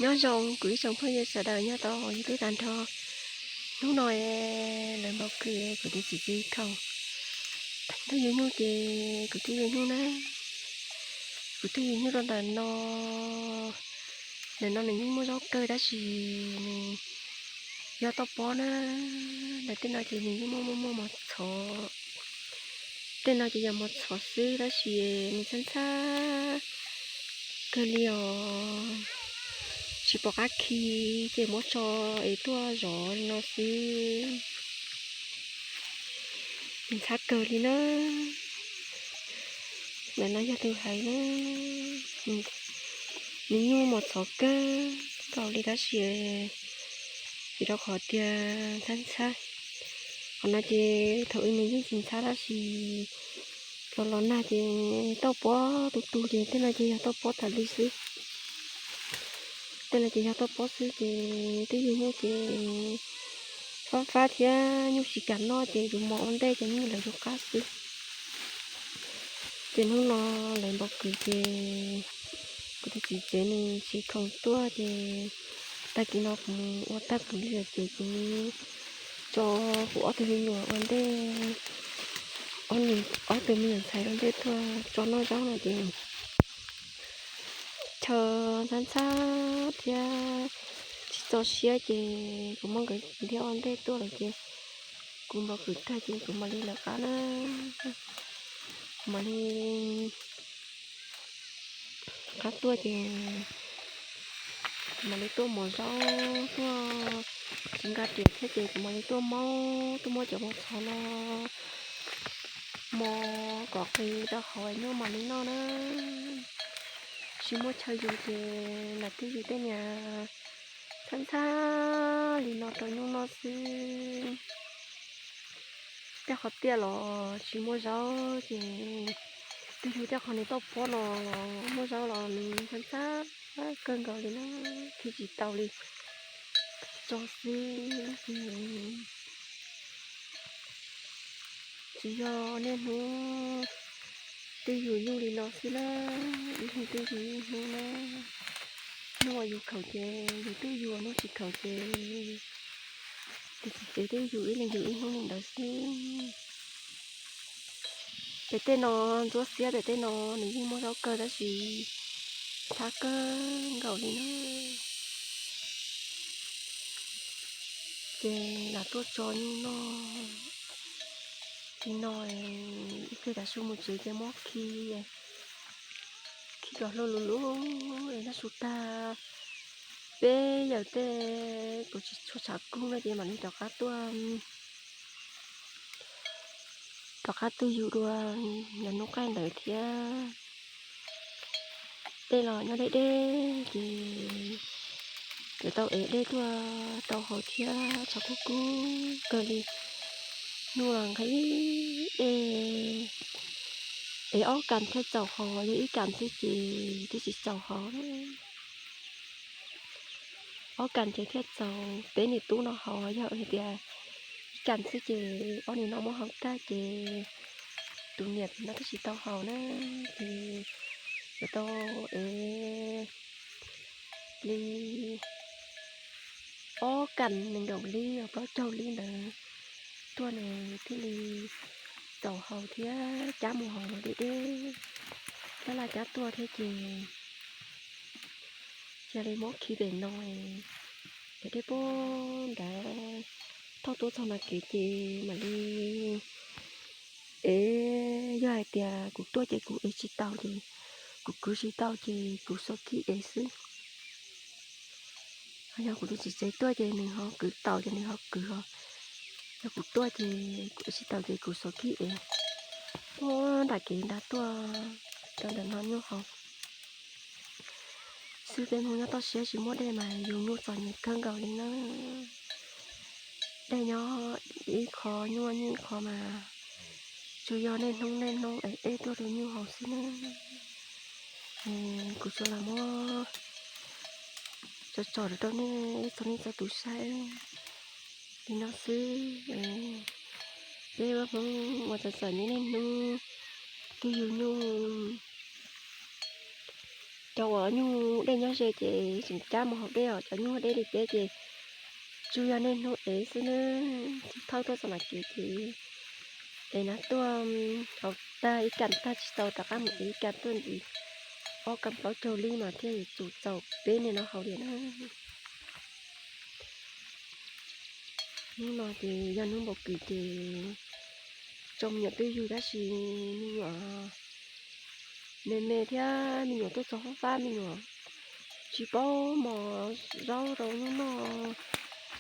Nyob zoo kuv ib tsoom phooj ywg sawv daws nyob rau hauv YouTube tag nrho. Hnub no lawv npau kws kuv tus txiv txiv khoom ntuj yug nyuj ces kuv twb yug nyuj na. Kuv twb yug nyuj rau ntawm no. Ntawm no nws yeej muaj zaub kawg tab sis nws yog toj pob na. Ntawm tej no ces nws yeej muaj muaj muaj mos txhov. Tej no ces yog mos txhov xwb tab sis nws ntxhab ntxhab kawg li os. Tsis pom qab khi ces muab tso es tuaj zov li no xwb. Ntxhab kawg li na. Ntawm no yog tus haiv na. Nws yeej muaj mos txhov kawg nkaus li tab sis vim rau qhov tias ntxhab ntxhab. Qhov no ces thaum ub nws yeej tsis ntxhab tab sis los los nag ces toj pob tu tu ces tej no ces yog toj pob tas li xwb. Tej no ces yog toj pob xwb ces twb yug nyuj ces fab fab thiab nyuj tsis kam noj ces yus mos ua ntej ces nyuj lawv yus qab xwb. Ces hnub no lawv npau kws ces kuv tus txiv tsev nws tsis khoom tuaj ces tag kis no kuv mus ua tag kuv li lawm ces kuv tso kuv ob tug me nyuam ua ntej, ob tug me nyuam ntxhais ua ntej tuaj tso noj zaub no ces chaw ntxhab ntxhab thiab tsis txaus siab ces kuv muab nkawd ntiab ua ntej tuaj lawm ces kuv npau kws tag ces kuv mam li lawv qab na. Kuv mam li qab tuaj ces kuv mam li tuaj mos zaub tuaj, tsis nqa riam thiab ces kuv mam li tuaj maub tuaj muab cov mos txhov no mos kom qis rau hauv nyuj mam li noj na. Tsis muaj chaw yus ces lam twb yus tej niag ntxhab ntxhab li no rau nyuj noj xwb. Tej qhov tiaj los tsis muaj zaub ces twb yog tej qhov nws toj pob no los muaj zaub los nws ntxhab ntxhab kawg nkaus li na, khi tsis tau li, tso xwb ces tsis yog niaj hnub twb yus nyuj li no xwb na, ib hnub twb yus ib hnub na. Hnub uas yus khaum ces yus twb yus, hnub tsis khaum ces tus txiv tsev twb yus ib leeg yus ib hnub li ntawd xwb. Pem tej no ntsuab xiab pem tej no nws yeej muaj zaub kawg tab sis ntxhab kawg nkaus li na. Ces lam tuaj tso nyuj noj li no, ib pliag tav su mus tsev ces muab khi, khi kom hlub lub lub es noj su tag. Peb yawm tej kuv tsis tshua tshav kub no ces mam li rov qab tuaj, rov qab tuaj yus dua yog hnub qaij ntawd thiab. Dej los nyob deb deb ces yuav tau ev dej tuaj rau haus thiab, tshav kub kub kawg li. Hnub los nqhis dej, ev ob kas thiaj txaus haus, yog ib kas xwb ces twb tsis txaus haus. Ob kas ces thiaj txaus peb niam tub no haus, yog hais tias ib kas xwb ces ob niag no muab haus tag ces tus niam pem no twb tsis tau haus na, ces yuav tau ev li ob kas nees nkaum lib, plaub caug lib ntawd tuaj nws thiaj li txaus haus thiab cab mus haus los deb deb, cab laj cab tuaj thiab ces cia li muab khi pem no es dej puag nrad, thauj tuaj txog no kev ces mam li ev. Yog hais tias kuv tuaj ces kuv ev tsis tau ces kuv kwv tsis tau ces kuv xuas kib ev xwb. Yog kuv tus txiv tsev tuaj ces nws ho kwv tau ces nws ho kwv os. Yog kuv tuaj ces kuv ev tsis tau ces kuv xuas kib ev. Puag nram kev nrad tuaj rau ntawm no nyuj haus xwb. Peb Hmoob nyob toj siab tsis muaj dej mas yus nyuj txom nyem kawg nkaus li na. Dej nyob ib qho nyuj nyob ib qho mas tsuas yog niaj hnub niaj hnub ev dej tuaj rau nyuj haus xwb na. Kuv tsuas los muab tso tsom rau nej txhua leej txhua tus saib li no xwb. Peb ua Hmoob uas txom txom nyem niaj hnub twb yus nyuj Cov uas nyuj dej nyob ze ces tseem cab mus haus dej os, cov nyuj dej li peb ces tsuas yog niaj hnub ev xwb na. Thaum tuaj txog no ces ces ev no tuaj haus tag ib kas tag tsis txaus rov qab mus ev ib kas tuaj ntxiv, ob kas plaub caug li mas thiaj yuav txaus peb niag no haus li na. Hnub no ces yog hnub npaum kws ces tsoom me nyuam twb yug tab sis me nyuam me me thiab me nyuam tuaj txog fab fab, me nyuam tsis paub mos zaub rau nyuj noj,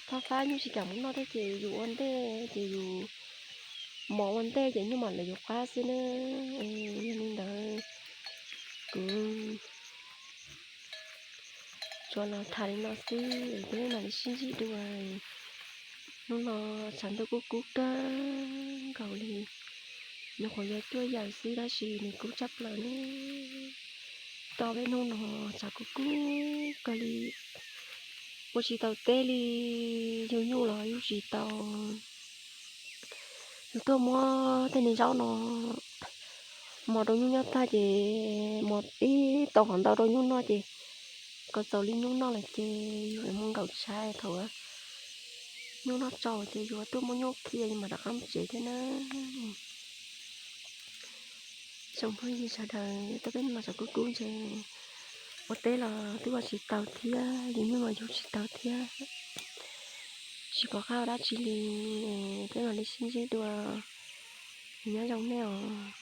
fab fab nyuj tsis kam mus noj thiab ces yus ua ntej ces yus mos ua ntej ces nyuj mam lawv yus qab xwb na. Yog li ntawd kuv tsuas los tham li no xwb, peb mam li sib ntsib dua. Hnub no tshav ntuj kub kub kawg nkaus li, nyuam qhuav yog cuaj yaws xwb tab sis nws kub tshaj plaws na. Tau peb hnub no tshav kub kub kawg li, ua tsis tau teb li, yug nyuj los yug tsis tau. Yus tuaj muab tej niag zaub no mos rau nyuj noj tag ces mos ib tau qhov ntau rau nyuj noj ces kom txaus li nyuj noj lawm ces yus mam mus nkaum tshav thaum nyuj noj tsau ces yus tuaj muab nyuj khi yus mam rov qab mus tsev thiab na. Tsoom phooj ywg sawv daws, tau peb hnub no tshav kub kub ntshe ua teb los twb ua tsis tau thiab, yug nyuj los yug tsis tau thiab. Tsis pom qab ua dab tsi li, peb mam li sib ntsib dua, nyob zoo nej os.